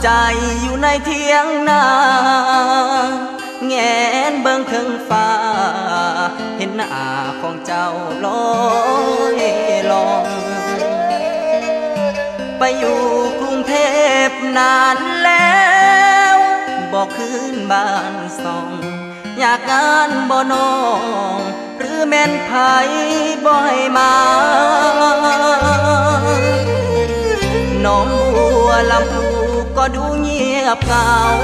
ໃຈຢູ່ໃນຖຽງນາ ແງນເບິ່ງເທິງຟ້າ ເຫັນໜ້າຂອງເຈົ້າລອຍລ່ອງ ໄປຢູ່ກຸງເທບນານແລ້ວ ບໍ່ຄືນບ້ານຊ່ອງ ຢາກງານບໍ່ນ້ອງ ຫຼືແມ່ນໃຜບໍ່ໃຫ້ມາ ໜອງບົວລຳພູກໍດູງຽບເຫງົາ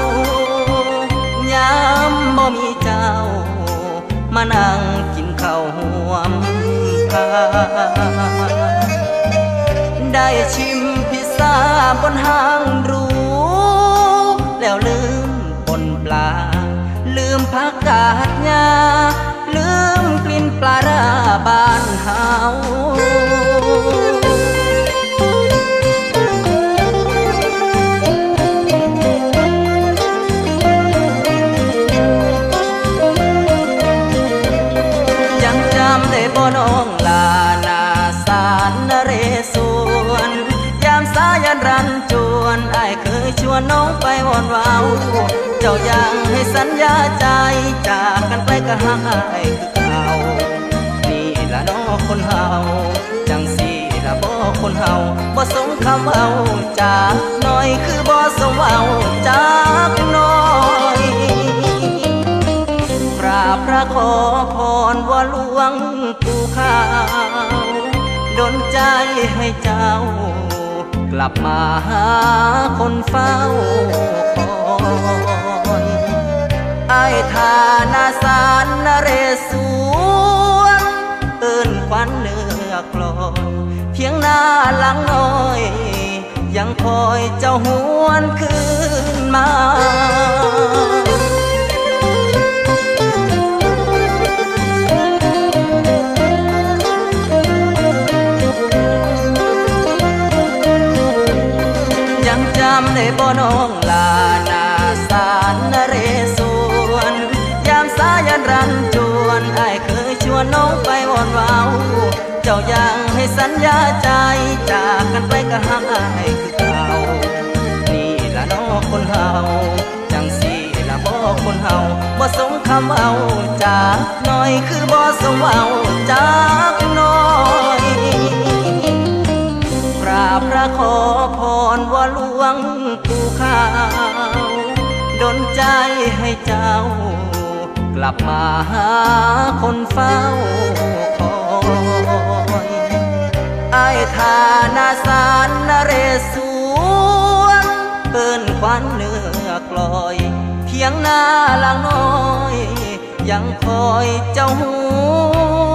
ຍາມບໍ່ມີເຈົ້າ ມານັ່ງກິນເຂົ້າຮ່ວມພາ ໄດ້ຊິມພິຊາບົນຫ້າງຫຼູ ແລ້ວລືມ ປົ່ນປາ ລືມຜັກກາດຫຍ້າ ລືມກິ່ນປາຮ້າບ້ານເຮົາ ຍັງຈຳໄດ້ບໍ່ນ້ອງຫຼ້າ ໜ້າສານນະເຣສວນ ຍາມສາຍອັນຣັນຈວນ ອ້າຍເຄີຍຊວນນ້ອງໄປວອນເວົ້າ ເຈົ້າຍັງໃຫ້ສັນຍາໃຈ ຈາກກັນໄປກໍຮັກອ້າຍຄືເກົ່າ ນີ້ລະເນາະຄົນເຮົາ ຈັ່ງຊີ້ລະບໍຄົນເຮົາ ບໍ່ສົມຄຳເວົ້າຈັກໜ້ອຍ ຄືບໍ່ສົມເວົ້າຈັກໜ້ອຍ ກາບພະຂໍພອນວອນຫຼວງ ປູ່ຂາວ ດົນໃຈໃຫ້ເຈົ້າ ກັບມາຫາຄົນເຝົ້າຄອຍ ອ້າຍທ່ານາສານນະເຣສວນ ເອີ້ນຂວັນເນື້ອກລອນ ຖຽງນາຫຼັງນ້ອຍ ຍັງຄອຍເຈົ້າຫວນຄືນມາ ຍັງຈຳໄດ້ບໍ່ນ້ອງຫຼ້າ ໜ້າສານນະເຣສວນ ຍາມສາຍອັນຣັນຈວນ ອ້າຍເຄີຍຊວນນ້ອງໄປວອນເວົ້າ ເຈົ້າຍັງໃຫ້ສັນຍາໃຈ ຈາກກັນໄປກໍຮັກອ້າຍຄືເກົ່າ ນີ້ລະເນາະຄົນເຮົາ ຈັ່ງຊີ້ລະບໍຄົນເຮົາ ບໍ່ສົມຄຳເວົ້າຈັກໜ້ອຍ ຄືບໍ່ສົມເວົ້າຈັກໜ້ອຍ ກາບພະຂໍພອນວອນຫຼວງ ປູ່ຂາວ ດົນໃຈໃຫ້ເຈົ້າ ກັບມາຫາຄົນເຝົ້າຄອຍ ອ້າຍທ່ານາສານນະເຣສວນ ເອີ້ນຂວັນເນື້ອກລອຍ ຖຽງນາຫຼັງນ້ອຍ ຍັງຄອຍເຈົ້າຫວ